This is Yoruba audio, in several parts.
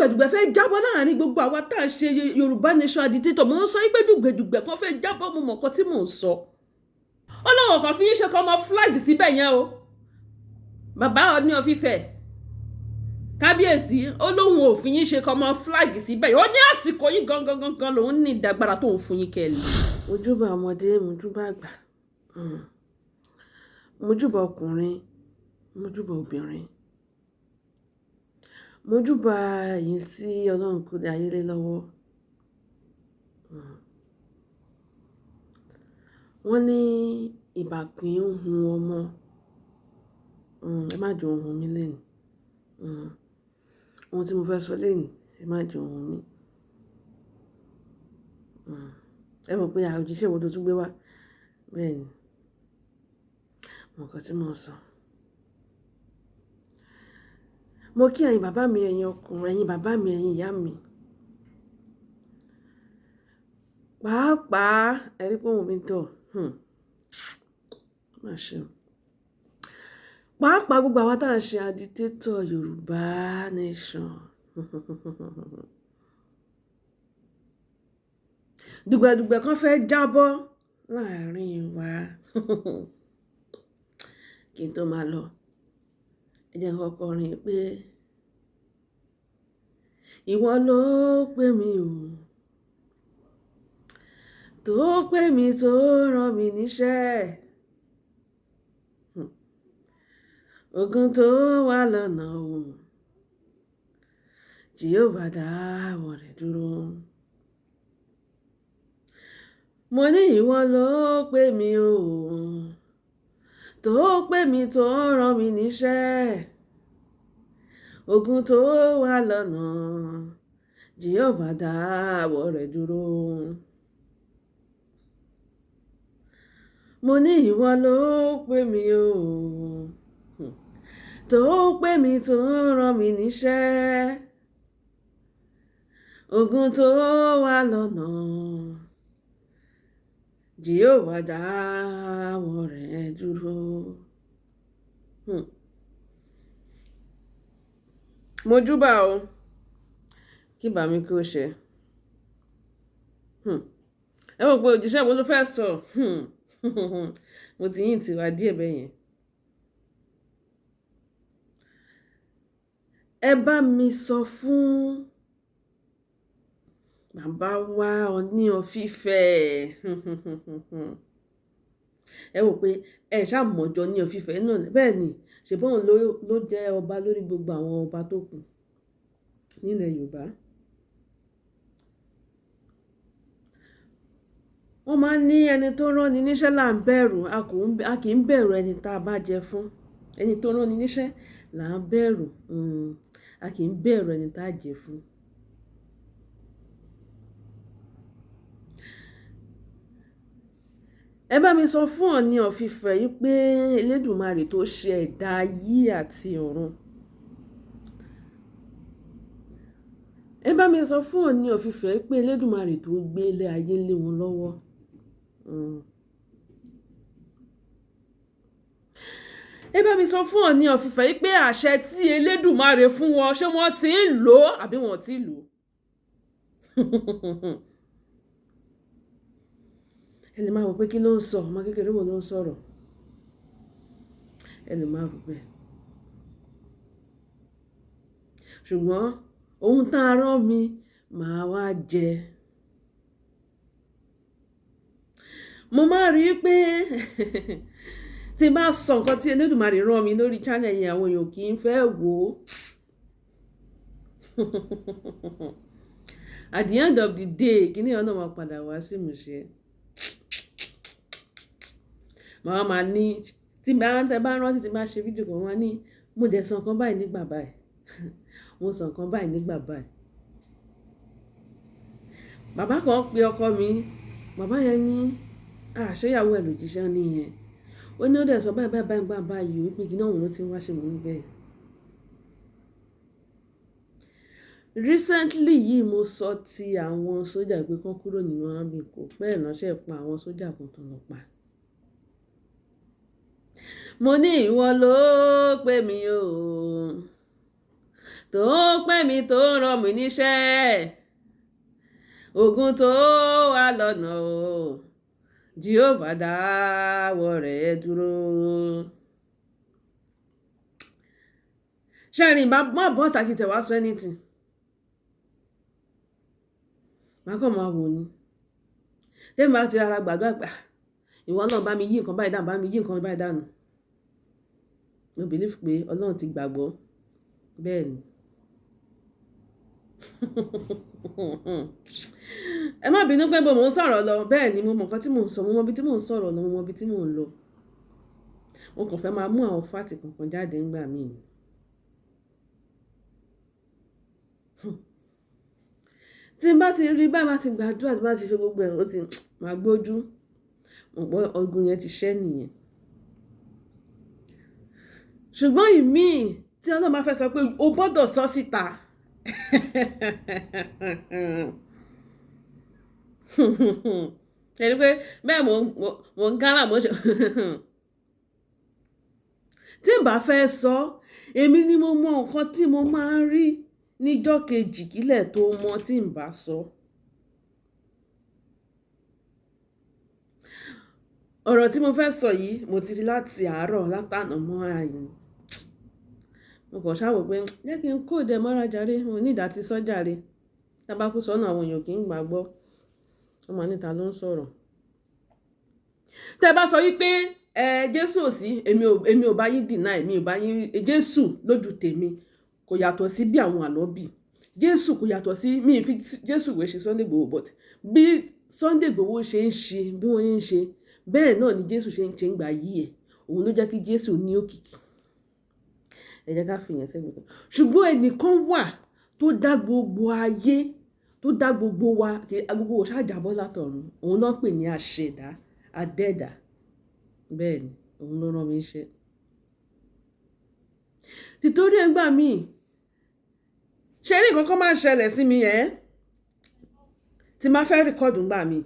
dùgbẹ̀dùgbẹ̀ fẹ́ jábọ́ láàrin gbogbo àwa tá à ń ṣe Yorùbá Nation agitator. Mo ń sọ pé dùgbẹ̀dùgbẹ̀ kan fẹ́ jábọ́, mo mọ̀ nǹkan tí mò ń sọ. Ó lóun kàn fi ń ṣe camouflage síbẹ̀ yẹn o. Bàbá Ọọ̀ni of Ifẹ̀, kábíyèsí, ó lóun ò fi yín ṣe camouflage síbẹ̀. Ó ní àsìkò yìí gangan gangan lòun ní ìdágbára tóun fún yín kẹ́ ẹ lè. Mojúbà ọmọdé, mojúbà àgbà, mojúbà ọkùnrin, mojúbà obìnrin, mojúbà èyí tí Ọlọ́run kó ayé lé lọ́wọ́. Wọ́n ní ìbà kì í hun ọmọ. Ẹ má jẹ́ ó hun mí lénìí. Ohun tí mo fẹ́ sọ lénìí, ẹ má jẹ́ ó hun mí. Ẹ mọ̀ pé òjíṣẹ́ wo ló tún gbé wá? Bẹ́ẹ̀ ni, mo nǹkan tí mò ń sọ. Mo kí ẹ̀yin bàbá mi, ẹ̀yin ọkùnrin, ẹ̀yin bàbá mi, ẹ̀yin ìyá mi. Pàápàá ẹ rí pé ohùn mi dọ̀. Má ṣe o. Pàápàá gbogbo àwa tí à ń ṣe agitator Yorùbá Nation. Dùgbẹ̀dùgbẹ̀ kan fẹ́ jábọ́ láàrin wa. Kí n tó máa lọ, ẹ jẹ́ n kọ́kọ́ kọrin pé ìwọ ló pè mí o, tó pè mí, tó rán mi níṣẹ́. Ogun tó wà lọ́nà o, Jehovah dáwọ́ rẹ̀ dúró. Mo ní ìwọ ló pè mí o, tó pè mí, tó rán mi níṣẹ́. Ogun tó wà lọ́nà, Jehovah dáwọ́ rẹ̀ dúró. Mo ní ìwọ ló pè mí o, tó pè mí, tó rán mi níṣẹ́. Ogun tó wà lọ́nà, Jehovah dáwọ́ rẹ̀ dúró. Mo júbà o, kí bà mí kí ó ṣe. Ẹ mọ̀ pé òjíṣẹ́ wo ló fẹ́ sọ? Mo ti yín tiwa díẹ̀ bẹ́ẹ̀ yẹn. Ẹ bá mi sọ fún bàbá wa Ọọ̀ni of Ifẹ̀. Ẹ wò pé ẹ ṣáà mọ̀jọ Ọọ̀ni of Ifẹ̀ náà. Bẹ́ẹ̀ ni, ṣèbí òun ló jẹ́ ọba lórí gbogbo àwọn ọba tó kù nílẹ̀ Yorùbá. Wọ́n máa ń ní ẹni tó rán ni níṣẹ́ là ń bẹ̀rù, a kì í bẹ̀rù ẹni tá a bá jẹ fún. Ẹni tó rán ni níṣẹ́ là ń bẹ̀rù, a kì í bẹ̀rù ẹni tá a jẹ fún. Ẹ bá mi sọ fún Ọọ̀ni of Ifẹ̀ yìí pé Elédùmarè tó ṣe ẹ̀dá ayé àti ọ̀run. Ẹ bá mi sọ fún Ọọ̀ni of Ifẹ̀ pé Elédùmarè tó gbé ilé ayé lé wọn lọ́wọ́. Ẹ bá mi sọ fún Ọọ̀ni of Ifẹ̀ yìí pé àṣẹ tí Elédùmarè fún wọn, ṣé wọ́n ti ń lò ó àbí wọ́n ò tí ì lò ó? Ẹ lè máa rò pé kí ló ń sọ, ọmọ kékeré wo ló ń sọ̀rọ̀. Ẹ lè máa rò bẹ́ẹ̀. Ṣùgbọ́n ohun tá a rán mi, màá wá jẹ. Mo máa rí i pé tí n bá sọ nǹkan tí Elédùmarè rán mi lórí channel yẹn, àwọn èèyàn kì í fẹ́ wò ó. At the end of the day, kíní ọ̀nà máa padà wá sí ìmúṣẹ. Màá máa ní tí bá tẹ bá rántí tí bá ṣe fídíò kan, wọ́n ní mo dẹ̀ sọ nǹkan báyìí nígbà báyìí. Mo sọ nǹkan báyìí nígbà báyìí. Bàbá kan pe ọkọ mi, bàbá yẹn ní, à ṣé ìyàwó ẹ lòjíṣẹ́ ní yẹn? Ó ní ó dẹ̀ sọ báyìí báyìí báyìí báyìí báyìí wípé kíní ọ̀hún ló ti ń wá ṣe mò ń bẹ́ẹ̀. Recently yìí mo sọ ti àwọn sójà pé kán kúrò nínú army, kò pẹ́ náà ṣe pa àwọn sójà kan tó lọ pa. Mo ní ìwọ ló pè mí o, Tó pè mí, tó rán mi níṣẹ́, ogun tó wà lọ́nà o, Jehovah dáwọ́ rẹ̀ dúró. Ṣẹ́rin má bọ́ tàkì tẹ̀ wá sọ anything, má kàn máa wò ni. Tẹ́mi bá ti rárá gbàdúrà pé ìwọ náà bá mi yí nǹkan báyìí dànù, bá mi yí nǹkan báyìí dànù, mo believe pé Ọlọ́run ti gbàgbọ́. Bẹ́ẹ̀ ni. Ẹ má bínú pé bó mò ń sọ̀rọ̀ lọ. Bẹ́ẹ̀ ni, mo mọ̀ nǹkan tí mò ń sọ, mo mọ ibi tí mò ń sọ̀rọ̀ lọ, mo mọ ibi tí mò ń lọ. Mo kàn fẹ́ máa mú àwọn fact kankan jáde nígbà míì ni. Tí n bá ti rí báyìí, bá ti gbàdúrà, tí bá ti ṣe gbogbo ẹ̀, ó ti máa gbójú. Mo mọ̀ pé ogun yẹn ti ṣẹ́ nìyẹn. Ṣùgbọ́n ìmí tí Ọlọ́run bá fẹ́ sọ pé o gbọ́dọ̀ sọ síta. Ẹ rí pé bẹ́ẹ̀ mò ń gánà mò ń ṣe. Tí n bá fẹ́ sọ, èmi ni mo mọ nǹkan tí mo máa ń rí níjọ́ kejì kílẹ̀ tó mọ̀ tí n bá sọ. Ọ̀rọ̀ tí mo fẹ́ sọ yìí, mo ti rí láti àárọ̀ látàná mọ́ àyè. Mo kàn ṣàwò pé jẹ́ kí n code ẹ mọ́ra jàre, mo ní ìdá tí sọ jàre. Tí a bá kú sọ́nà àwọn èèyàn kì í gbàgbọ́. Wọ́n máa ní ta ló ń sọ̀rọ̀. Tẹ bá sọ wípé ẹ Jésù ò sí, èmi ò bá yín deny, èmi ò bá yín. Jésù lójú tèmi kò yàtọ̀ sí bí àwọn ànábì. Jésù kò yàtọ̀ sí, mi fi Jésù wé ṣe Sunday Igboho, but bí Sunday Igboho ṣe ń ṣe, bí wọ́n ń ṣe, bẹ́ẹ̀ náà ni Jésù ṣe ń ṣe ń gbà yí ẹ̀. Òun ló jẹ́ kí Jésù ní òkìkí. Ẹ jẹ́ ká fi ìyẹn sẹ́gbẹ̀ẹ́ kan. Ṣùgbọ́n ẹnìkan wà tó dá gbogbo ayé, tó dá gbogbo wa, kí gbogbo wa ṣáà jábọ́ látọ̀run. Òun náà pè ní àṣẹ̀dá, adẹ́dà. Bẹ́ẹ̀ ni, òun ló rán mi iṣẹ́. Títorí ẹ gbà mí, ṣé ní nǹkan kan máa ń ṣẹlẹ̀ sí mi ẹ́ tí máa fẹ́ record ńgbà mí.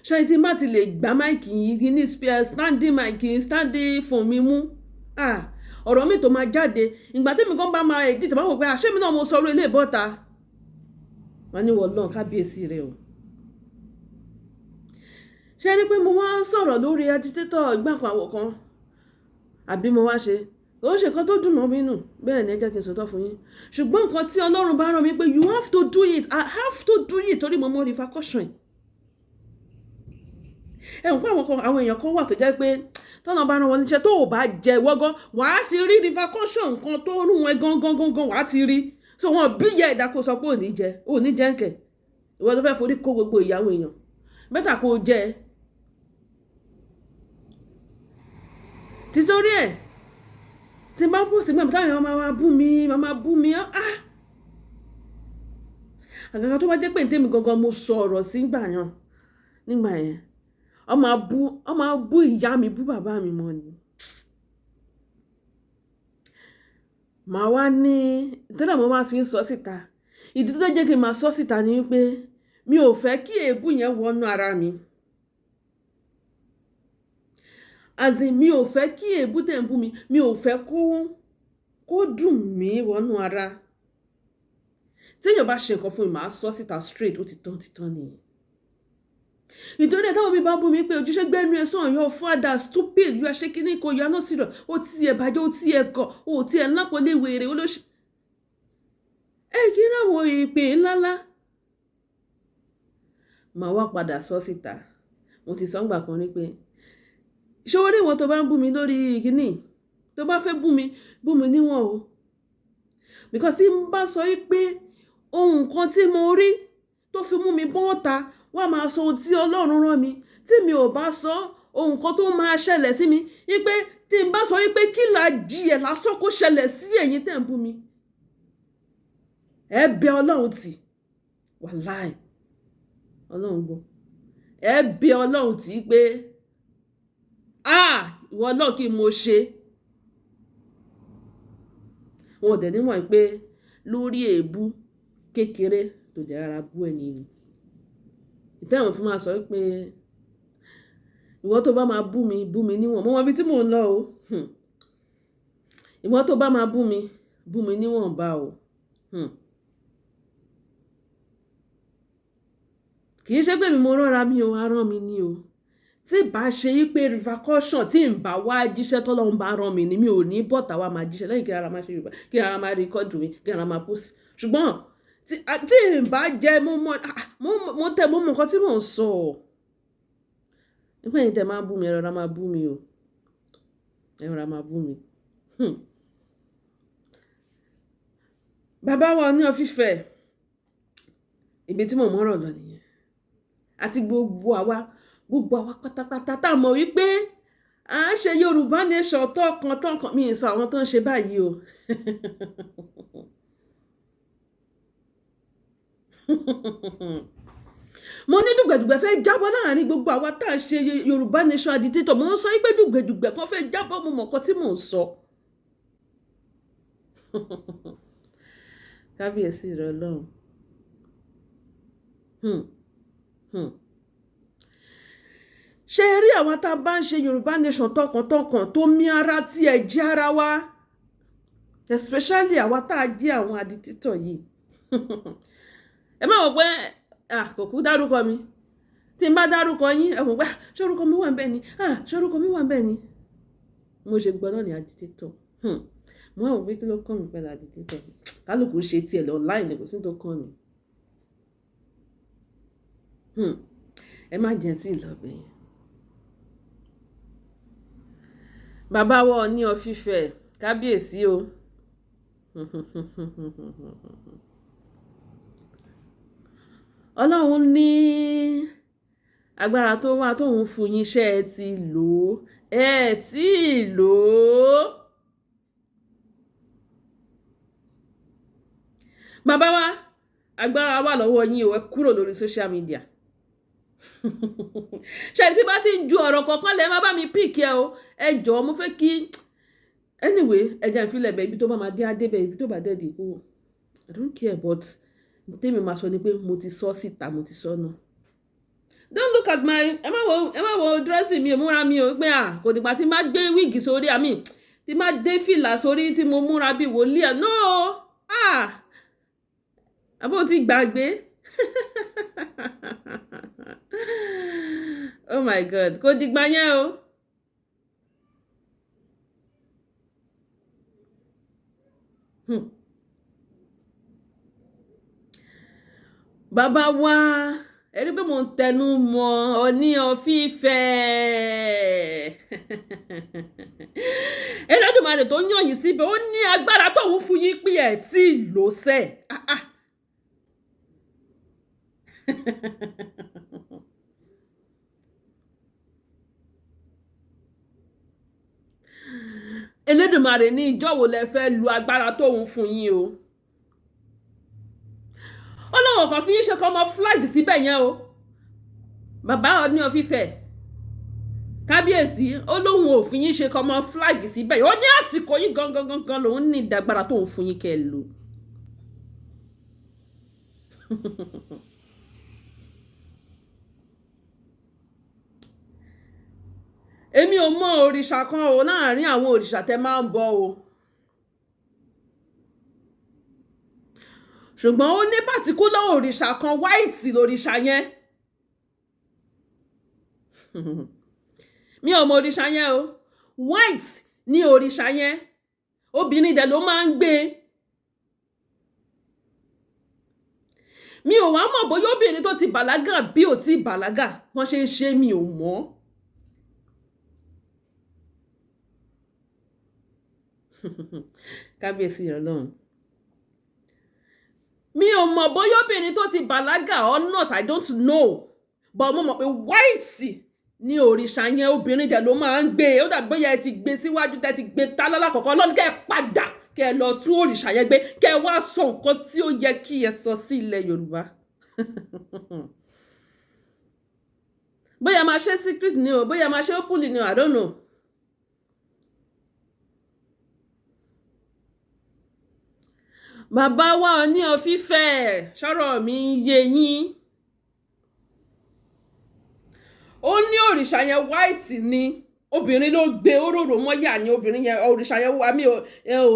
Ṣé tí má ti lè gbá mic yìí ní standing mic, standing phone mi mú. Ah, ọ̀rọ̀ mi tó máa jáde. Ìgbà tí èmi kan bá máa edit, máa wò pé àṣé mi náà mo sọ orí ilé ìbọ́ta. Wọ́n ní wọ́n lọ́n kábíyèsí rẹ o. Ṣé ní pé mo wá ń sọ̀rọ̀ lórí agitator ìgbà kan àwọ̀ kan, àbí mo wá ṣe? Kò ń ṣe nǹkan tó dùn mọ́ mi nù. Bẹ́ẹ̀ ni, ẹ jẹ́ kí n sọ̀tọ̀ fún yín. Ṣùgbọ́n nǹkan tí Ọlọ́run bá rán mi pé you have to do it, I have to do it torí mo mọ repercussion. Ẹ mọ̀ pé àwọn kan, àwọn èèyàn kan wà tó jẹ́ pé tọ́nà bá rán wọn níṣẹ́, tó ò bá jẹ wọ́gán, wàá ti rí repercussion nǹkan tó rún ẹ gangan gangan, wàá ti rí. So wọn bí ìyá ẹ̀dá kó sọ pé ò ní jẹ, ò ní jẹ ńkẹ̀. Ìwọ tó fẹ́ forí kó gbogbo ìyàwó èèyàn, better kó jẹ. Títorí ẹ̀ tí n bá post ìgbà mi táwọn èèyàn máa bú mi, máa bú mi, ah! Àgàgà tó bá jẹ́ pé ní tèmi gangan mo sọ ọ̀rọ̀ sí nígbà yẹn, nígbà yẹn, wọ́n máa bú ìyá mi, bú bàbá mi mọ́ ni. Màá wá ní, torí ẹ̀ mo máa fi ń sọ síta. Ìdí tó jẹ́ kí n máa sọ síta ni wípé mi ò fẹ́ kí èébú yẹn wọnú ara mi. As in, mi ò fẹ́ kí èébú tẹ̀ ń bú mi, mi ò fẹ́ kó dùn mí wọnú ara. Tí èèyàn bá ṣe nǹkan fún mi, màá sọ síta straight, ó ti tán nìyẹn. Nítorí ẹ̀ táwọn mi bá bú mi pé ojúṣe gbẹ́nu ẹ sàn, your father stupid, you are shaking it, you are not serious, ó ti ẹ̀ bàjẹ́, ó ti ẹ̀ gọ̀, ó ti ẹ̀ lápọ̀lé wèrè, olóṣì. Ẹ kí n ráwọn ìpè ńláńlá. Màá wá padà sọ síta. Mo ti sọ ńgbà kan rí pé ṣé o rí ìwọ tó bá ń bú mi lórí kíní, tó bá fẹ́ bú mi, bú mi níwọ̀n o. Because tí n bá sọ wípé ohun kan tí mo rí tó fi mú mi bọ́ta, wọ́n á máa sọ ohun tí Ọlọ́run rán mi. Tí mi ò bá sọ ohun kan tó máa ṣẹlẹ̀ sí mi, wípé tí n bá sọ wípé kí là jí ẹ̀ lásán kó ṣẹlẹ̀ sí ẹ̀yin tẹ̀ ń bú mi, ẹ bẹ Ọlọ́run tì. Wàláì, Ọlọ́run gbọ́. Ẹ bẹ Ọlọ́run tì pé ah, ìwọ náà kí mo ṣe. Wọn ò dẹ̀ ní mọ̀ pé lórí èébú kékeré tó jẹ́ rárá bú ẹni ni. Ìtẹ́ àwọn fún máa sọ pé ìwọ tó bá máa bú mi, bú mi níwọ̀n. Mo mọ ibi tí mò ń lọ o. Ìwọ tó bá máa bú mi, Bú mi níwọ̀nba o. Kì í ṣe pé mi mo rọ́ra mi o, arán mi ni o. Tí bá ṣe yí pé repercussion tí ń bá wá jíṣẹ́ tọ́lọ́run bá rán mi ni, mi ò ní bọ́ta wá máa jíṣẹ́ lẹ́yìn kí ara máa ṣe Yorùbá, kí ara máa record mi, kí ara máa post. Ṣùgbọ́n tí ń bá jẹ́, mo mọ̀, mo tẹ, mo mọ̀ nǹkan tí mò ń sọ. Nígbà yẹn tẹ máa bú mi, ẹ rọra máa bú mi o. Ẹ rọra máa bú mi. Bàbá wa ní Ọ̀fífẹ́, ibi tí mò ń mọ̀rọ̀ lọ nìyẹn. Àti gbogbo àwa pátápátá tá a mọ̀ wípé à ń ṣe Yorùbá Nation tọkàn tọkàn. Mi ì sọ àwọn tó ń ṣe báyìí o. Mo ní dùgbẹ̀dùgbẹ̀ fẹ́ jábọ́ láàrin gbogbo àwa tá à ń ṣe Yorùbá Nation agitator. Mo ń sọ pé dùgbẹ̀dùgbẹ̀ kan fẹ́ jábọ́, mo mọ̀ nǹkan tí mò ń sọ. Kábíyèsí rẹ Ọlọ́run. Ṣé rí àwọn tá a bá ń ṣe Yorùbá Nation tọkàntọkàn, tó mí ara tí ẹ jẹ́ ara wa, especially àwa tá a jẹ́ àwọn agitator yìí? Ẹ má wọ̀ pé kò kú dárúkọ mi. Tí n bá dárúkọ yín, ẹ mọ̀ pé ṣé orúkọ mi wà níbẹ̀ ni? Ṣé orúkọ mi wà níbẹ̀ ni? Mo ṣe gbọ́ náà ní agitator. Mo wá wò pé kí ló kàn mí pẹ̀lú agitator? Kálukú ṣe tiẹ̀ lọ online, kò sí tó kàn mí. Ẹ má jẹ́ tí ì lọ bẹ́ẹ̀. Bàbá wa Ọọ̀ni of Ifẹ̀, kábíyèsí o. Ọlọ́run ní agbára tó wà tóun fún yín, ṣé ẹ ti lò ó? Ẹ tí ì lò ó. Bàbá wa, agbára wà lọ́wọ́ yín o, ẹ kúrò lórí social media. Ṣé tí bá ti ń ju ọ̀rọ̀ kọ̀ọ̀kan lẹ́, má bá mi pick ẹ o. Ẹ jọ̀ọ́, mo fẹ́ kí, anyway, ẹ jẹ́ n fi lẹ̀ bẹ́ẹ̀. Ibi tó bá máa dé á dé bẹ́ẹ̀, ibi tó bá dẹ̀ dé kó. I don't care, but tèmi máa sọ ni pé mo ti sọ síta, mo ti sọ náà. Don't look at my, ẹ má wo dressing mi ò múra mi ò pé à kò dìgbà tí má gbé wig sórí àmì tí má dé fìlà sórí tí mo múra bí wòlíì ẹ̀. No, ah, àbó ti gbàgbé. Oh my God, kò dìgbà yẹn o. Bàbá wa, ẹ rí pé mo ń tẹnu mọ́ Ọọ̀ni of Ifẹ̀. Elédùmarè tó yàn yín síbẹ̀, ó ní agbára tóun fún yín pé ẹ̀ tí ì lò sẹ́. Ah, ah. Elédùmarè ní ìjọ́ wo lẹ fẹ́ lu agbára tóun fún yín o? Ó lóun kàn fi yín ṣe kọ́ ọmọ flag síbẹ̀ yẹn o. Bàbá Ọọ̀ni of Ifẹ̀, kábíyèsí, ó lóun ò fi yín ṣe kọ́ ọmọ flag síbẹ̀ yẹn. Ó ní àsìkò yín gangan gangan lòun ní ìdágbára tóun fún yín kẹ́ ẹ lò. Èmi ò mọ òrìṣà kan o láàrin àwọn òrìṣà tẹ máa ń bọ o, ṣùgbọ́n ó ní particular òrìṣà kan, white lòrìṣà yẹn. Mi ò mọ òrìṣà yẹn o. White ní òrìṣà yẹn, obìnrin dẹ̀ ló máa ń gbé. Mi ò wá mọ̀ bóyá obìnrin tó ti bàlágà bí ò ti bàlágà wọ́n ṣe ń ṣe, mi ò mọ̀. Kábíyèsí Ọlọ́run, mi ò mọ̀ bóyá obìnrin tó ti bàlágà or not, I don't know, but mo mọ̀ pé white ní òrìṣà yẹn, obìnrin dẹ̀ ló máa ń gbé. Ó dàbí bóyá ẹ ti gbé síwájú, tẹ́ ti gbé tá lálákọ̀ọ́kọ́ lọ́nà, kẹ́ ẹ padà, kẹ́ ẹ lọ tún òrìṣà yẹn gbé, kẹ́ ẹ wá sọ nǹkan tí ó yẹ kí ẹ sọ sí ilẹ̀ Yorùbá. Bóyá máa ṣe secret ni o, bóyá máa ṣe openly ni o, I don't know. Bàbá wa Ọọ̀ni of Ifẹ̀, sọ̀rọ̀ mi ń yé yín? Ó ní òrìṣà yẹn, white ni. Obìnrin ló gbé òróró mọ́yà ní obìnrin yẹn. Òrìṣà yẹn wà mí,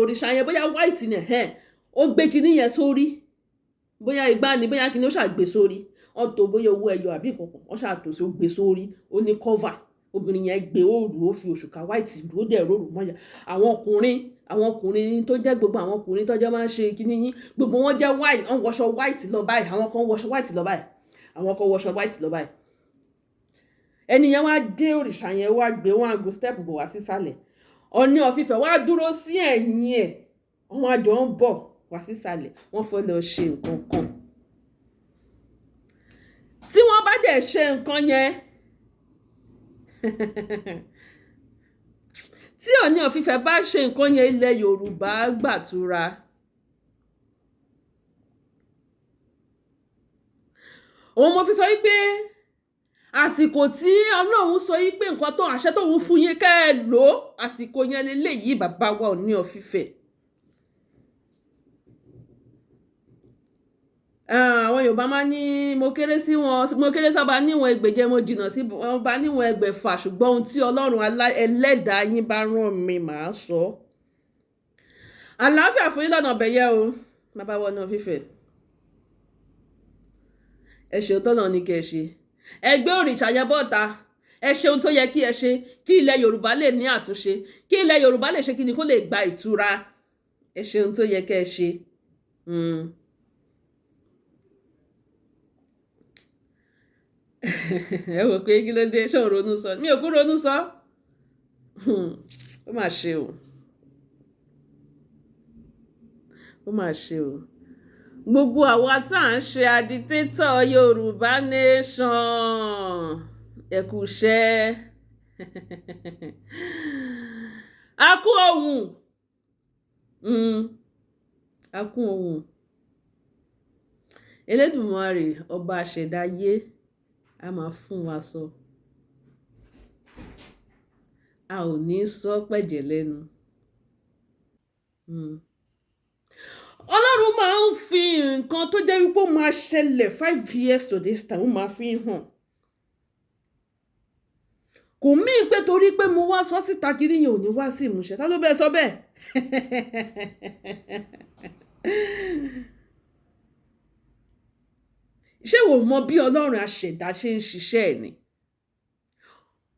òrìṣà yẹn bóyá white ni ẹ̀, ó gbé kinní yẹn sórí, bóyá igbá ni, bóyá kinní, ó ṣàgbé sórí. Wọ́n tó bóyá owó ẹyọ àbí nǹkan kan, wọ́n ṣàtò sí, ó gbé sórí, ó ní cover. Obìnrin yẹn gbé òrù, ó fi òṣùkà white rú, ó dẹ̀ rórò mọ́yà. Àwọn ọkùnrin tó jẹ́ gbogbo àwọn ọkùnrin tó jẹ́ máa ń ṣe kinní yín, gbogbo wọn jẹ́ white, wọ́n wọṣọ white lọ báyìí. Àwọn kan wọṣọ white lọ báyìí, àwọn kan wọṣọ white lọ báyìí. Ẹni yẹn wá gbé òrìṣà yẹn, wá gbé wọn àgbo step bọ̀ wá sísàlẹ̀. Ọọ̀ni of Ifẹ̀ wá dúró sí ẹ̀yìn ẹ̀, wọ́n àjọ ń bọ̀ wá sísàlẹ̀. Wọ́n fẹ́ lọ ṣe nǹkan kan. Tí wọ́n bá dẹ̀ ṣe nǹkan yẹn, tí Ọọ̀ni of Ifẹ̀ bá ṣe nǹkan yẹn, ilẹ̀ Yorùbá gbàtúra. Òun mo fi sọ wípé àsìkò tí Ọlọ́run sọ wípé nǹkan tó àṣẹ tóun fún yín kẹ́ ẹ lò ó, àsìkò yẹn leléyìí, bàbá wa Ọọ̀ni of Ifẹ̀. Àwọn Yorùbá máa ní mo kéré sí wọn, mo kéré sọ́ba níwọ̀n ẹgbẹ̀je, mo jìnnà sí ọba níwọ̀n ẹgbẹ̀fà, ṣùgbọ́n ohun tí Ọlọ́run ẹlẹ́dàá yín bá rán mi màá sọ. Àlàáfíà fún yín lọ́nà ọbẹ̀ yẹ o, bàbá wa Ọọ̀ni of Ifẹ̀. Ẹ ṣeun tọ́nà ní kẹ́ ẹ ṣe. Ẹ gbé òrìṣà yẹn bọ́ta. Ẹ ṣe ohun tó yẹ kí ẹ ṣe kí ilẹ̀ Yorùbá lè ní àtúnṣe, kí ilẹ̀ Yorùbá lè ṣe kí ni kó lè gba ìtura. Ẹ ṣe ohun tó yẹ kí ẹ ṣe. Ẹ wò pé kí ló dé, ṣé òun ronú sọ? Mi ò kú ronú sọ. Ó mà ṣe o. Ó mà ṣe o. Gbogbo àwa tá à ń ṣe agitator Yorùbá Nation, ẹ kú iṣẹ́. A kú ohùn. A kú ohùn. Elédùmarè ọba àṣẹ̀dáyé a máa fún wa sọ. A ò ní sọ pẹ̀jẹ̀ lẹ́nu. Ọlọ́run máa ń fi nǹkan tó jẹ́ wípé ó máa ṣẹlẹ̀ 5 years to this time, ó máa fi hàn. Kò mí pé torí pé mo wá sọ síta kiri yẹn ò ní wá sí ìmúṣẹ. Ta ló bẹ́ẹ̀ sọ bẹ́ẹ̀? Ṣé o mọ bí Ọlọ́run àṣẹ̀dá ṣe ń ṣiṣẹ́ ẹ̀ ni?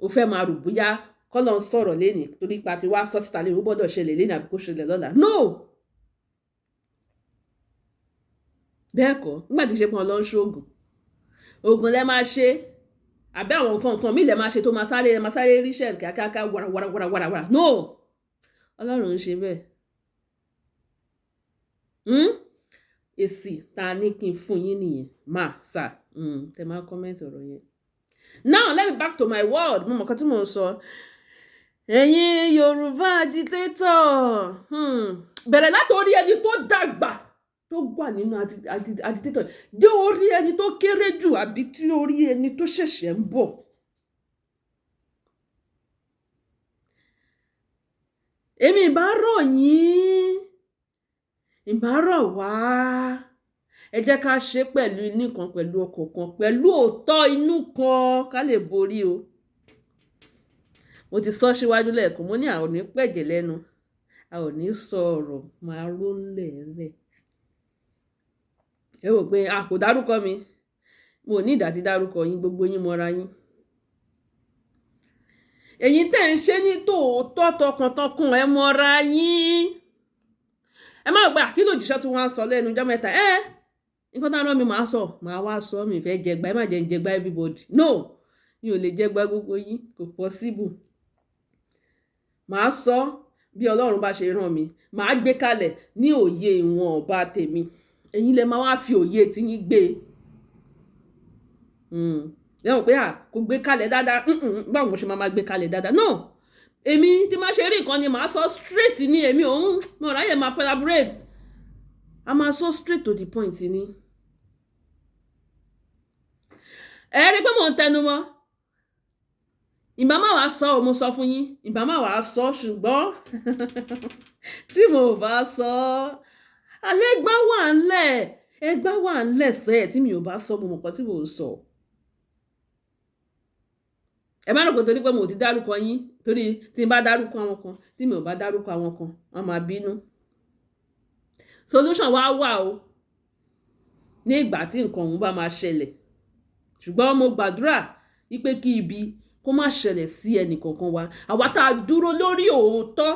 O fẹ́ máa rò bóyá kọ́lọ́ ń sọ̀rọ̀ lénìí torí pa ti wá sọ síta lé, ó gbọ́dọ̀ ṣẹlẹ̀ lénìí àbí kó ṣẹlẹ̀ lọ́la. No! Bẹ́ẹ̀ kọ́, nígbà tí kì í ṣe pé Ọlọ́run ṣoògùn. Ògùn lẹ máa ṣe, àbí àwọn nǹkan kan míì lẹ máa ṣe tó máa sáré ríṣẹ́ kíákíá wàrà wàrà wàrà wàrà wàrà. No! Ọlọ́run ń ṣe bẹ́ẹ̀. Èsì ta ní kí n fún yín nìyẹn. Ma, sir, tẹ máa comment ọ̀rọ̀ yẹn. Now let me back to my word. Mo mọ̀ nǹkan tí mò ń sọ. Ẹ̀yin Yorùbá agitator, bẹ̀rẹ̀ láti orí ẹni tó dàgbà tó wà nínú agitator dé orí ẹni tó kéré jù àbí tí orí ẹni tó ṣẹ̀ṣẹ̀ ń bọ̀. Èmi ìbá rọ̀ yín, ìbá rọ̀ wá. Ẹ jẹ́ ká ṣe pẹ̀lú inú kan, pẹ̀lú ọkàn kan, pẹ̀lú òótọ́ inú kan ká lè borí o. Mo ti sọ síwájú lẹ́ẹ̀kan, mo ní a ò ní pẹ̀jẹ̀ lẹ́nu, a ò ní sọ ọ̀rọ̀ máa ró lẹ̀ẹ́lẹ̀. Ẹ wò pé a kò dárúkọ mi, mo ní ìdá tí dárúkọ yín, gbogbo yín mọ́ra yín. Ẹ̀yin tẹ́ ń ṣe ní tòótọ́ tọkàntọkàn, ẹ mọ́ra yín. Ẹ má gbà kí lòjíṣẹ́ tí wọ́n á sọ lẹ́nu ọjọ́ mẹ́ta. Nǹkan tá rán mi màá sọ, màá wá sọ, mi fẹ́ jẹgba, ẹ má jẹ́ ń jẹgba everybody. No, mi ò lè jẹgba gbogbo yín, kò possible. Màá sọ bí Ọlọ́run bá ṣe rán mi, màá gbé kalẹ̀ ní òye ìwọ̀n ọba tèmi. Ẹ̀yin lẹ máa wá fi òye tí yín gbé. Ẹ mọ̀ pé à kò gbé kalẹ̀ dáadáa. Báwo mo ṣe máa gbé kalẹ̀ dáadáa? No, èmi tí máa ṣe rí nǹkan ni màá sọ straight ni, èmi òun mo ráyè máa collaborate. A máa sọ straight to the point ni. Ẹ rí pé mò ń tẹnu mọ́. Ìbá má wàá sọ, mo sọ fún yín, ìbá má wàá sọ, ṣùgbọ́n tí mo bá sọ, alẹ́ ẹgbá wà ńlẹ̀, ẹgbá wà ńlẹ̀ sẹ́ẹ̀ tí mi ò bá sọ, mo mọ̀ nǹkan tí mò ń sọ. Ẹ má rò pé torí pé mo ti dárúkọ yín, torí tí n bá dárúkọ àwọn kan, tí mi ò bá dárúkọ àwọn kan, wọ́n máa bínú. Solution wá wà o ní ìgbà tí nǹkan ọ̀hún bá máa ṣẹlẹ̀, ṣùgbọ́n mo gbàdúrà wípé kí ibi kó má ṣẹlẹ̀ sí ẹnì kankan wa. Àwa tá a dúró lórí òótọ́,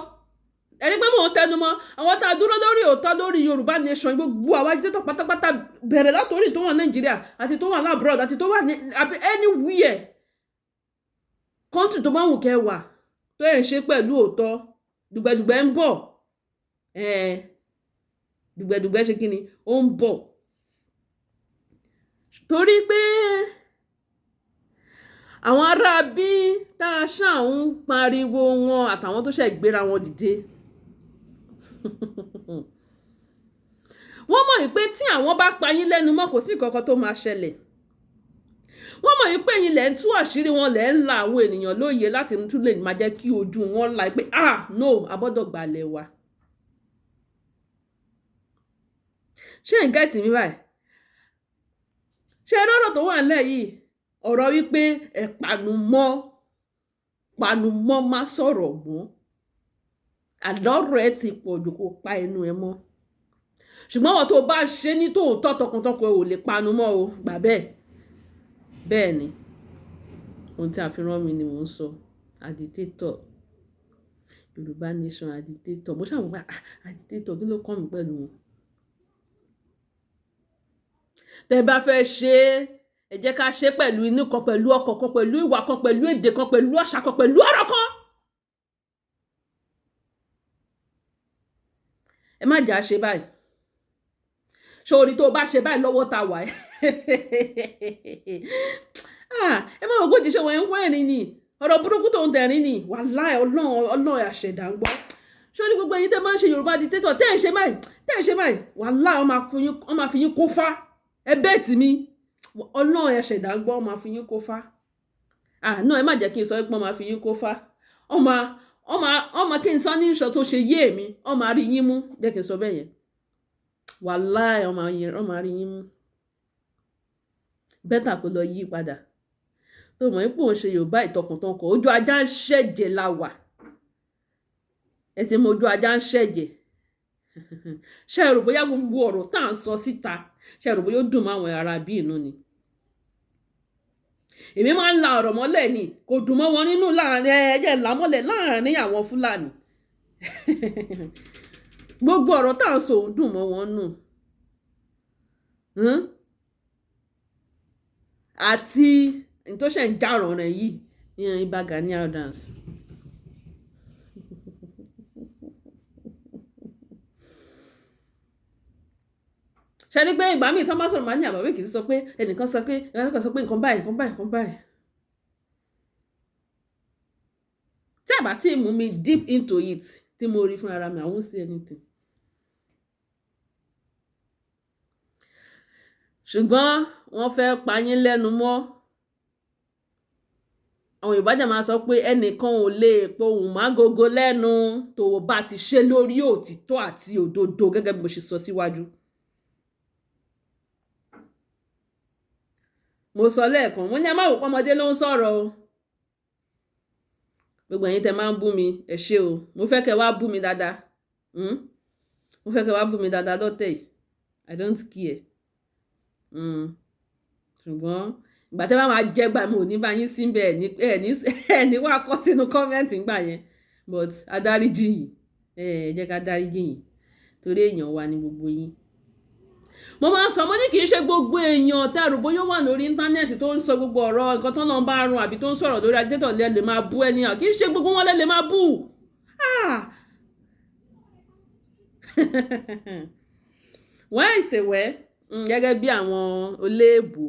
ẹni pé mò ń tẹnu mọ́, àwọn tá a dúró lórí òótọ́ lórí Yorùbá Nation, gbogbo àwa agitator pátápátá, bẹ̀rẹ̀ látòrí tó wà Nàìjíríà àti tó wà l'abroad àti tó wà ní anywhere, country tó bá wù kẹ́ wà, tó yẹn ṣe pẹ̀lú òótọ́, dùgbẹ̀dùgbẹ̀ ń bọ̀. Dùgbẹ̀dùgbẹ̀ ṣe kí ni? Ó ń bọ̀, torí pé àwọn ará bí tá a ṣáà ń pariwo wọn àtàwọn tó ṣẹ̀ gbéra wọn dìde, wọ́n mọ̀ wípé tí àwọn bá pa yín lẹ́nu mọ́, kò sí nǹkan kan tó máa ṣẹlẹ̀. Wọ́n mọ̀ wípé ẹ̀yin lẹ̀ ń tú àṣírí wọn, lẹ̀ ń la àwọn ènìyàn lóye láti tún lè máa jẹ́ kí ojú wọn la pé, ah no, a gbọ́dọ̀ gbalẹ̀ wa. Ṣé ń get mi báyìí? Ṣé lọ́rọ̀ tó wà nílẹ̀ yìí, ọ̀rọ̀ wípé ẹ panumọ́, panumọ́, má sọ̀rọ̀ mọ́, àlọ́rọ̀ ẹ ti pọ̀ jù, kó pa ẹnu ẹ mọ́. Ṣùgbọ́n àwọn tó bá ṣe ní tòótọ́ tọkàntọkàn ò lè panu mọ́ o, gbà bẹ́ẹ̀. Bẹ́ẹ̀ ni, ohun tí a fi rán mi ni mò ń sọ. Agitator, Yorùbá Nation agitator. Mo ṣàmọ̀ pé, ah, agitator, kí ló kàn mí pẹ̀lú wọn? Tẹ bá fẹ́ ṣe é, ẹ jẹ́ ká ṣe pẹ̀lú inú kan, pẹ̀lú ọkàn kan, pẹ̀lú ìwà kan, pẹ̀lú èdè kan, pẹ̀lú àṣà kan, pẹ̀lú ọ̀rọ̀ kan. Ẹ má jà ṣe báyìí. Sórí tó bá ṣe báyìí lọ́wọ́ ta wà ẹ́. Ẹ má wọ gbòdì ṣe wọ́n ń wọ́n ẹ̀rín ni, ọ̀rọ̀ burúkú tó ń tẹ̀rín ni. Wàláì, Ọlọ́run, Ọlọ́run àṣẹ̀dá ń gbọ́. Sórí gbogbo ẹ̀yin tẹ́ máa ń ṣe Yorùbá agitator, tẹ́ ẹ̀ ṣe báyìí, tẹ́ ẹ̀ ṣe báyìí, wàláì, wọ́n máa fi yín kó fá. Ẹ bẹ́ẹ̀ tì mí, Ọlọ́run àṣẹ̀dá ń gbọ́, wọ́n máa fi yín kó fá. Ah no, ẹ má jẹ́ kí n sọ pé wọ́n máa fi yín kó fá. Wọ́n máa kí n sọ ní ìṣọ́ tó ṣe yé mi, wọ́n máa rí yín mú, jẹ́ kí n sọ bẹ́ẹ̀ yẹn. Wàláì, wọ́n máa rí yín mú. Better kó lọ yí padà. Tó mọ̀ pé òun ṣe Yorùbá ìtọkàntọkàn, ojú ajá ń ṣẹ̀jẹ̀ la wà. Ẹ ti mọ ojú ajá ń ṣẹ̀jẹ̀. Ṣé ẹ rò bóyá gbogbo ọ̀rọ̀ tá à ń sọ síta, ṣé ẹ rò bóyá ó dùn mọ́ àwọn ará bí inú ni? Èmi máa ń la ọ̀rọ̀ mọ́lẹ̀ ni, kò dùn mọ́ wọn nínú láàrin ẹ̀jẹ̀ ńlá mọ́lẹ̀ láàrin àwọn Fúlàní. Gbogbo ọ̀rọ̀ tá à ń sọ òun dùn mọ́ wọn nù. Àti n tó ṣẹ̀ ń jà rànran yìí ní Ìbà Gani Adams. Ṣé ní pé ìgbà míì tí wọ́n bá sọ̀rọ̀, máa ní àbáwí kì í sọ pé ẹnìkan sọ pé ẹnìkan sọ pé nǹkan báyìí, nǹkan báyìí, nǹkan báyìí. Tí a bá tí mú mi deep into it, tí mo rí fún ara mi, I won't say anything. Ṣùgbọ́n wọ́n fẹ́ pa yín lẹ́nu mọ́. Àwọn Yorùbá dẹ̀ máa sọ pé ẹnìkan ò lè pohùn mágogo lẹ́nu tó bá ti ṣe lórí òtítọ́ àti òdodo, gẹ́gẹ́ bí mo ṣe sọ síwájú. Mo sọ lẹ́ẹ̀kan, mo ní ẹ má wò pé ọmọdé ló ń sọ̀rọ̀ o. Gbogbo ẹ̀yin tẹ máa ń bú mi, ẹ ṣé o. Mo fẹ́ kẹ́ wá bú mi dáadáa. Mo fẹ́ kẹ́ wá bú mi dáadáa lọ́tẹ̀ yìí. I don't care. Ṣùgbọ́n ìgbà tẹ́ bá máa jẹ́ gbà, mo ò ní bá yín síbẹ̀, ẹ̀ ní wá kọ sínú comment ńgbà yẹn. But adáríjì yín, ẹ jẹ́ ká dáríjì yín torí èèyàn wa ni gbogbo yín. Mo máa ń sọ, mo ní kì í ṣe gbogbo èèyàn tẹ́ rò bóyá ó wà lórí íńtánẹ́ẹ̀tì tó ń sọ gbogbo ọ̀rọ̀ nǹkan tó náà ń bá run àbí tó ń sọ̀rọ̀ lórí agitator lẹ lè máa bú ẹni hàn. Kì í ṣe gbogbo wọn lẹ lè máa bú. Ah! Wọ́n ìṣèwẹ́ gẹ́gẹ́ bí àwọn olóòbó.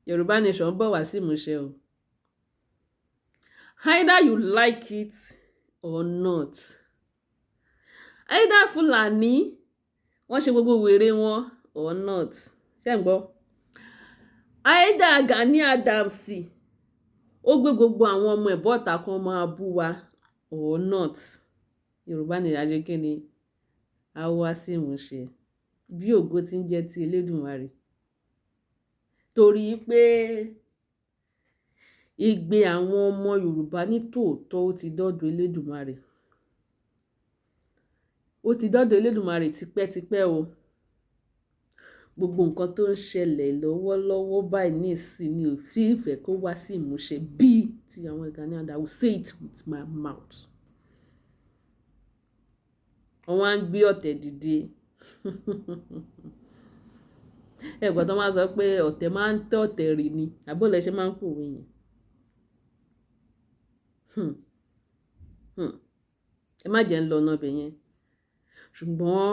Yorùbá Nation bọ̀ wá sí ìmúṣẹ o. Either you like it or not. Either Fulani wọ́n ṣe gbogbo wèrè wọn or not. Ṣé ń gbọ́? Either Gani Adams ó gbé gbogbo àwọn ọmọ ẹ̀ bọ́ta kan máa bú wa or not. Yorùbá Nation ṣe kí ni? A wá sí ìmúṣẹ. Bí ògo tí ń jẹ́ ti Elédùmarè. Torí pé igbe àwọn ọmọ Yorùbá ní tòótọ́, ó ti dọ́dọ̀ Elédùmarè. Ó ti dọ́dọ̀ Elédùmarè tipẹ́tipẹ́ o. Gbogbo nǹkan tó ń ṣẹlẹ̀ lọ́wọ́lọ́wọ́ báyìí nísìnyí ò tí ì fẹ́ kó wá sí ìmúṣẹ bí ti àwọn Gani Adams. I will say it with my mouth. Wọ́n wá ń gbé ọ̀tẹ̀ dìde. Ẹ gbọ́ tó máa sọ pé ọ̀tẹ̀ máa ń tẹ́ ọ̀tẹ̀ rì ni. Àbí lẹ ṣe máa ń pòwe yẹn. Ẹ má jẹ́ ń lọ ọ̀nà ibẹ̀ yẹn. Ṣùgbọ́n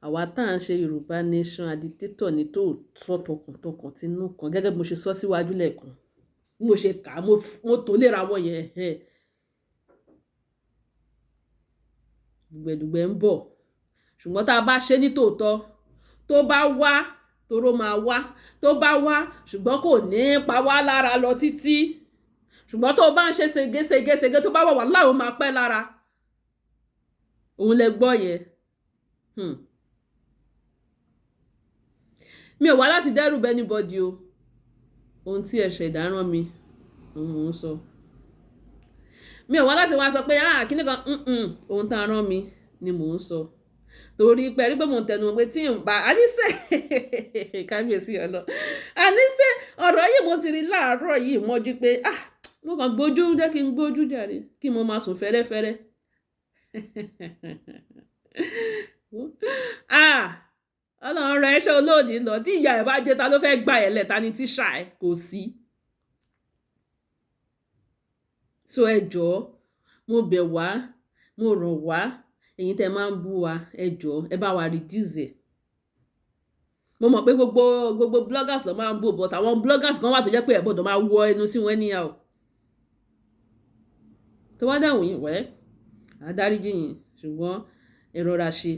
àwa tá à ń ṣe Yorùbá Nation agitator ní tòótọ́, tọkàntọkàn, tinú kan, gẹ́gẹ́ bí mo ṣe sọ síwájú lẹ́ẹ̀kan. Bí mo ṣe kà á, mo tó léra wọn yẹn. Dùgbẹ̀dùgbẹ̀ ń bọ̀. Ṣùgbọ́n tá a bá ṣe ní tòótọ́, tó bá wá, toró máa wá, tó bá wá, ṣùgbọ́n kò ní pa wá lára lọ títí. Ṣùgbọ́n tó bá ń ṣe sege sege sege, tó bá wà, wàhálà, ó máa pẹ́ lára. Òun lẹ gbọ́ yẹn. Mi ò wá láti dẹ́rù bá anybody o. Ohun tí ẹ̀ṣẹ̀dá rán mi, òun mò ń sọ. Mi ò wá láti wá sọ pé, ah, kíni kan, ohun tí a rán mi ni mò ń sọ. Torí pé ẹ rí pé mò ń tẹnu mọ́ pé tí n bá, àníṣe, kábíyèsí ọlọ́. Àníṣe ọ̀rọ̀ yìí mo ti rí láàárọ̀ yìí mọ́jú pé, ah, mo kàn gbójú, jẹ́ kí n gbójú jàre, kí mo máa sùn fẹ́rẹ́fẹ́rẹ́. Ah, Ọlọ́run rẹ̀ ṣe olóòní lọ. Tí ìyá ẹ bá dé, ta ló fẹ́ gbà ẹ́ lẹ̀? Ta ni tíṣà ẹ? Kò sí. So ẹ jọ̀ọ́, mo bẹ̀ wá, mo rọ̀ wá, ẹ̀yin tí ẹ máa ń bú wa, ẹ jọ̀ọ́, ẹ bá wa reduce ẹ̀. Mo mọ̀ pé gbogbo bloggers ló máa ń bú, but àwọn bloggers kan wà tó jẹ́ pé ẹ gbọdọ̀ máa wọ ẹnu sí wọn anyhow. Tó bá dẹ̀ wù yín, well, a dáríjì yín, ṣùgbọ́n ẹ rọra ṣe.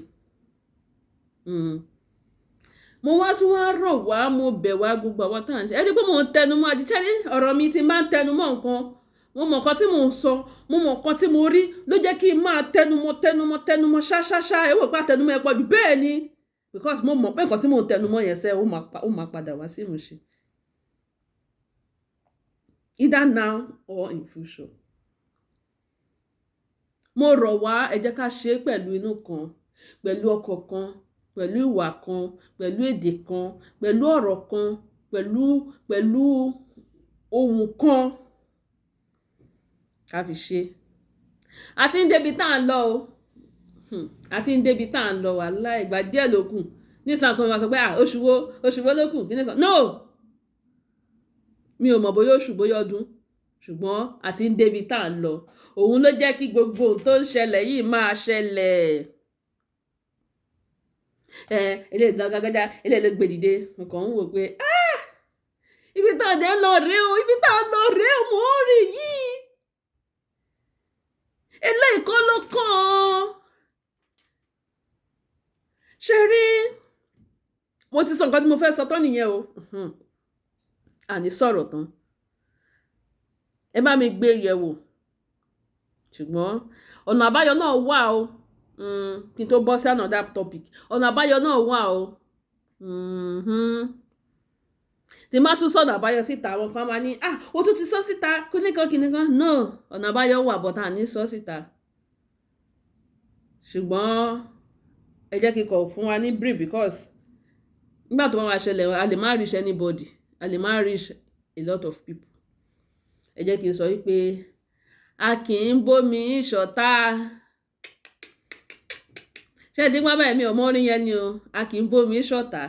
Mo wá tún wá rọ̀ wá, mo bẹ̀ wá, gbogbo àwa tí à ń ṣe. Ẹ rí pé mò ń tẹnu mọ́ àti ṣẹ́rí ọ̀rọ̀ mi tí máa ń tẹnu mọ́ nǹkan. Mo mọ̀ nǹkan tí mò ń sọ, mo mọ̀ nǹkan tí mo rí ló jẹ́ kí n máa tẹnu mọ́, tẹnu mọ́, tẹnu mọ́ ṣá ṣá ṣá. Ẹ wò pé àtẹnumọ́ ẹ pọ̀ jù. Bẹ́ẹ̀ ni, because mo mọ̀ pé nǹkan tí mò ń tẹnu mọ́ yẹn sẹ́, ó máa padà wá sí ìmúṣẹ. Either now or in future. Mo rọ̀ wá, ẹ jẹ́ ká ṣe é pẹ̀lú inú kan, pẹ̀lú ọkàn kan, pẹ̀lú ìwà kan, pẹ̀lú èdè kan, pẹ̀lú ọ̀rọ̀ kan, pẹ̀lú ohùn kan ká fi ṣe. A ti ń débi tá à ń lọ o. A ti ń débi tá à ń lọ, wàláì, ìgbà díẹ̀ ló kù. Ní ìsìn kan máa sọ pé, ah, oṣù wo ló kù? Kíni kan? No! Mi ò mọ̀ bóyá oṣù, bóyá ọdún, ṣùgbọ́n a ti ń débi tá à ń lọ. Òun ló jẹ́ kí gbogbo ohun tó ń ṣẹlẹ̀ yìí máa ṣẹlẹ̀. Eléyìí lọ gágájá, eléyìí ló gbé dìde. Mo kàn ń wò pé, ah, ibi tá a dé lọ rèé o, ibi tá a lọ rèé o, mò ń rí yìí. Eléyìí kọ́ ló kàn. Ṣé rí? Mo ti sọ nǹkan tí mo fẹ́ sọ tán nìyẹn o. Àní sọ̀rọ̀ tán. Ẹ bá mi gbé yẹ̀wò. Ṣùgbọ́n ọ̀nà àbáyọ náà wà o. Kí n tó bọ́ sí another topic. Ọ̀nà àbáyọ náà wà o. Tí n bá tún sọ̀nà àbáyọ síta, àwọn kan máa ní, ah, o tún ti sọ síta, kíníkan kíníkan. No, ọ̀nà àbáyọ wà, but a ní sọ síta. Ṣùgbọ́n ẹ jẹ́ kí n kọ̀ fún wa ní brief, because nígbà tó bá máa ṣẹlẹ̀, a lè má reach anybody, a lè má reach a lot of people. Ẹ jẹ́ kí n sọ wípé a kì í bómi ṣọ̀tá. Ṣé ẹ ti gbọ́ báyìí? Mi ò mọ orin yẹn ni o. A kì í bómi ṣọ̀tá.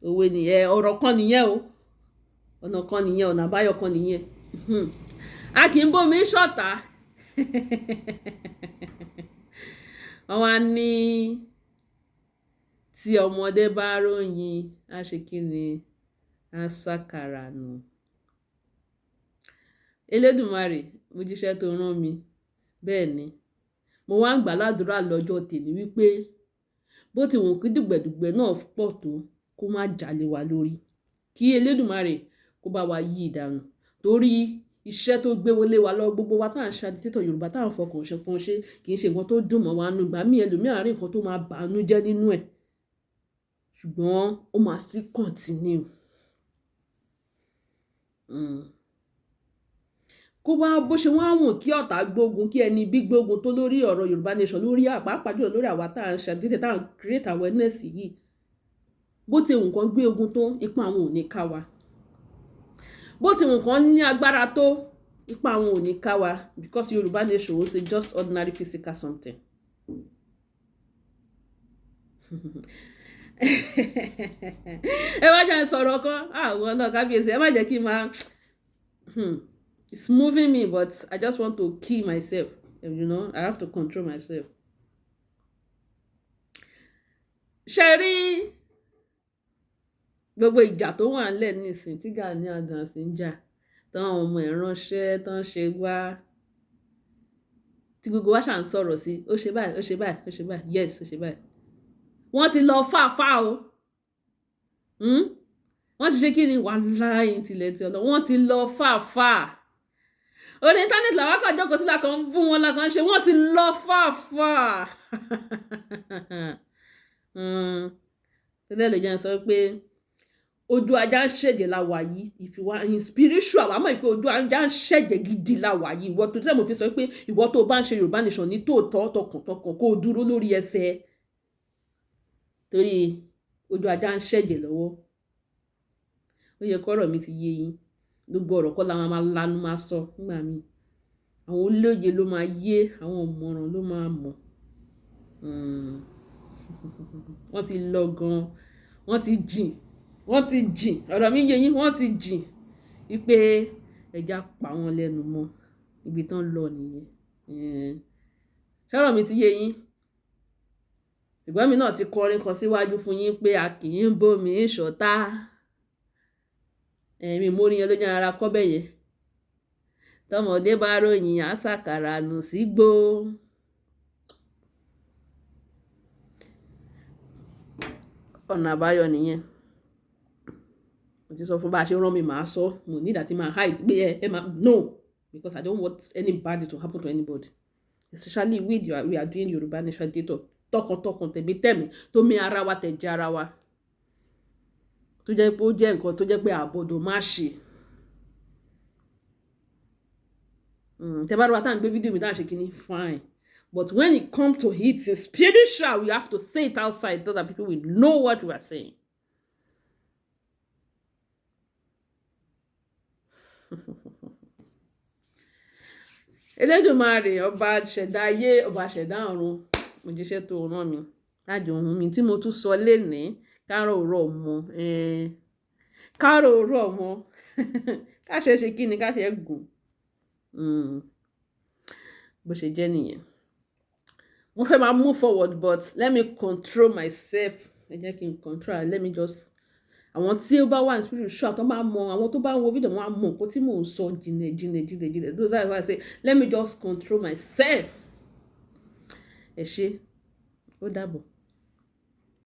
Òwe nìyẹn, ọ̀rọ̀ kan nìyẹn o. Ọ̀nà kan nìyẹn, ọ̀nà àbáyọ kan nìyẹn. A kì í bómi ṣọ̀tá. Wọ́n wá ní tí ọmọdé bá róyin, á ṣe kí ni? Á sákàrà nù. Elédùmarè, mo jíṣẹ́ tó rán mi. Bẹ́ẹ̀ ni, mo wá ń gbà ládùrá lọ́jọ́ tèmi wípé bó ti wù kí dùgbẹ̀dùgbẹ̀ náà pọ̀ tó, kó má jalè wá lórí. Kí Elédùmarè kó bá wa yí ìdànù. Torí iṣẹ́ tó gbé wọlé wa lọ, gbogbo wa tí à ń ṣe agitator Yorùbá, tí à ń fọkàn ṣe kan ṣe, kì í ṣe nǹkan tó dùn mọ́ wa nínú. Ìgbà mí ẹlòmíràn rí nǹkan tó máa bà nú jẹ́ nínú ẹ̀. Ṣùgbọ́n ó máa still continue. Kó wá bó ṣe wá wùn kí ọ̀tá gbógun, kí ẹni bí gbógun tó lórí ọ̀rọ̀ Yorùbá Nation, lórí pàápàá jùlọ lórí àwa tá à ń ṣàdédé, tá à ń create awareness yìí, bó ti wù kán gbé ogun tó, ipa àwọn ò ní ká wa. Bó ti wù kán ní agbára tó, ipa àwọn ò ní ká wa, because Yorùbá Nation ó ṣe just ordinary physical something. Ẹ má jẹ́ n sọ̀rọ̀ kan àwọn náà, kábíyèsí, ẹ má jẹ́ kí n máa, it's moving me, but I just want to kill myself. I have to control myself. Ṣe rí gbogbo ìjà tó wà nílẹ̀ nísìn tí Gani Adams ń jà, táwọn ọmọ ẹ̀ ránṣẹ́ tán, ṣe wá tí gbogbo wa ṣà ń sọ̀rọ̀ sí, ó ṣe báyìí, ó ṣe báyìí, ó ṣe báyìí, yes, ó ṣe báyìí. Wọ́n ti lọ fàáfàá o. Wọ́n ti ṣe kí ni, wàláhì tilẹ̀ tí ọlọ́, wọ́n ti lọ fàáfàá. Orí internet làwọn kan jókòó sí, làkàn fún wọn, làkàn ṣe, wọ́n ti lọ fàáfàá. Tẹ́lẹ̀ lè jẹ́ sọ pé ojú ajá ń ṣẹ̀jẹ̀ la wà yìí. If you are in spiritual, wàá mọ̀ pé ojú ajá ń ṣẹ̀jẹ̀ gidi la wà yìí. Ìwọ tó tẹ́lẹ̀, mo fi sọ pé ìwọ tó bá ń ṣe Yorùbá Nation ní tòótọ́, tọkàntọkàn, kó o dúró lórí ẹsẹ̀, torí ojú ajá ń ṣẹ̀jẹ̀ lọ́wọ́. Ó yẹ kọ́rọ̀ mi ti yé yín. Gbogbo ọ̀rọ̀ kọ́ la máa lanu máa sọ nígbà míì. Àwọn olóye ló máa yé, àwọn ọ̀mọ̀ràn ló máa mọ̀. Wọ́n ti lọ gan, wọ́n ti jìn, wọ́n ti jìn. Ọ̀rọ̀ mi yé yín, wọ́n ti jìn wípé ẹja pa wọ́n lẹ́nu mọ́. Ibi tán lọ nìyẹn. Ṣọ́rọ̀ mi ti yé yín? Ìgbọ́n mi náà ti kọrin kan síwájú fún yín pé a kì í bómi ṣọ̀tá. Ẹ̀mí mórí yẹn ló jẹ́ ara kọ́ bẹ́ẹ̀ yẹn. Tọmọdé bá ròyìn àṣàkàrà nù sígbó. Ọ̀nà àbáyọ nìyẹn. Mo ti sọ fún bá a ṣe rán mi, màá sọ. Mo ní ìdá tí máa hide pé ẹ máa no, because I don't want any bad to happen to anybody, especially we are doing Yorùbá Nation data tọkàntọkàn, tẹ̀mítẹ̀mí, tó mi ara wa, tẹ̀jẹ̀ ara wa, tó jẹ́ pé ó jẹ́ nǹkan tó jẹ́ pé àbọ̀dọ̀ má ṣe. Tẹ́ bá rí wa tá à ń gbé fídíò mi, tá à ń ṣe kínní, fine, but when it come to it in spiritual, we have to say it outside so that people will know what we are saying. Elédùmarè, ọba ṣẹ̀dá ayé, ọba ṣẹ̀dá ọ̀run, mo jíṣẹ́ tó rán mi láti ohun mi tí mo tún sọ lénìí. Kárọ̀ òrọ̀ mọ́, kárọ̀ òrọ̀ mọ́, káṣe ṣe kí ni, káṣe gùn. Bó ṣe jẹ́ nìyẹn. Mo fẹ́ máa move forward, but let me control myself. Ẹ jẹ́ kí n control. Let me just, àwọn tí ó bá wà ní spiritual, tó bá mọ, àwọn tó bá ń wo fídíò, wọn á mọ nǹkan tí mò ń sọ jìnnà jìnnà jìnnà jìnnà. Those are why I say let me just control myself. Ẹ ṣé, ó dàbọ̀.